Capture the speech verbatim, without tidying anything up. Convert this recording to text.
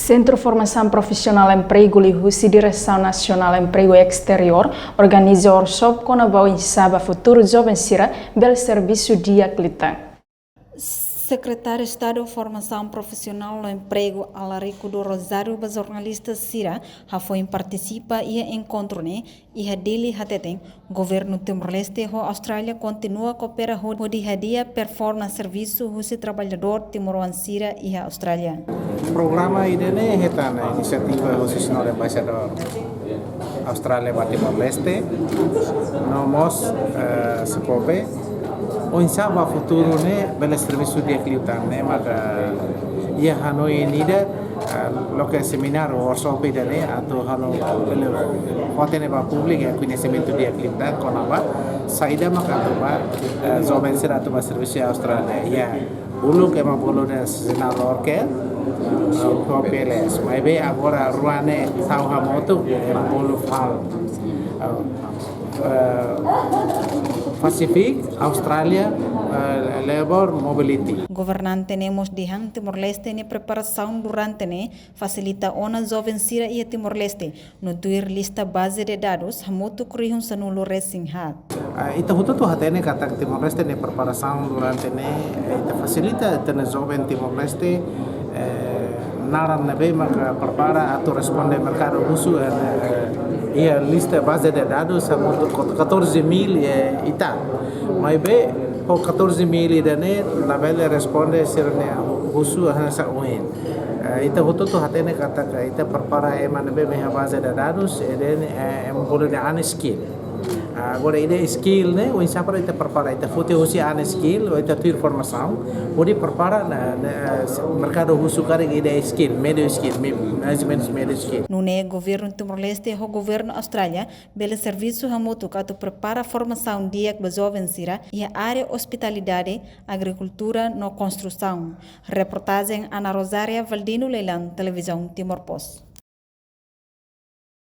Sentru Formasaun Profisionál Empregu liuhusi Diresaun Nasionál Empregu Esteriór organiza workshop kona-ba oinsá ba futuru joven sira bele servisu di'ak liután. Sekretáriu Estadu Formasaun Profisionál no Empregu, Alarico do Rosário, ba jornalista sira hafoin partisipa iha enkontru ne'e, iha Dili, hateten Governu Timor-Leste ho Austrália kontinua koopera ho-, hodi hadi'a performance servisu husi traballadór timoroan sira iha Austrália. Programa ida-ne'e hetan inisiativa husi Señór Embaixadór Austrália ba Timor-Leste, no mós, eh, SEPOPE, oinsá ba futuru ne'e bele servisu di'ak liután ne'e, maka iha hanoin ida, eh, loke semináriu, workshop ida-ne'e atu halo bele fó-hatene ba públiku iha koñesimentu di'ak liután kona-ba saida maka atu ba, eh, joven sira atu ba servisu iha Austrália. Iha uluk ema bolu dehan seasonal worker, eh, ho P L S. Maibé agora rua ne'e tau hamutuk, ema bolu FAL. Eh, eh, Pacific Australia, eh, Labour Mobility. Governante ne'e mós dehan Timor-Leste nia preparasaun durante ne'e fasilita ona joven sira iha Timor-Leste, no tuir lista baze de dadus hamutuk rihun sanulu-resin-haat. Ah, ita hotu-hotu hatene katak Timor-Leste nia preparasaun durante ne'e, eh, ita fasilita ita-nia joven Timor-Leste, eh, naran ne'ebé maka prepara atu responde merkadu husu, eh, eh, iha lista baze de dadus hamutuk katorze mil, eh, ita. Maibé ho katorze mil ida-ne'e labele responde sira-nia husu hanesan oin. Eh, ita hotu-hotu hatene katak ita prepara ema ne'ebé mai iha baze de dadus, ida-ne'e, eh, ema bolu dehan unskilled. Ah, agora ida skill ne'e, oinsá para ita prepara, ita foti husi unskilled, ita tuir formasaun, hodi prepara ona, ona, eh, merkadu husu karik ida skill, médiu skill, me-, mais ou menus médiu skill. Nune'e Governu Timor-Leste ho Governu Austrália bele servisu hamutuk atu prepara formasaun di'ak ba joven sira iha área ospitalidade, agrikultura no konstrusaun. Reportajen Ana Rosária, Valdino Leilan, Televizaun Timor Post.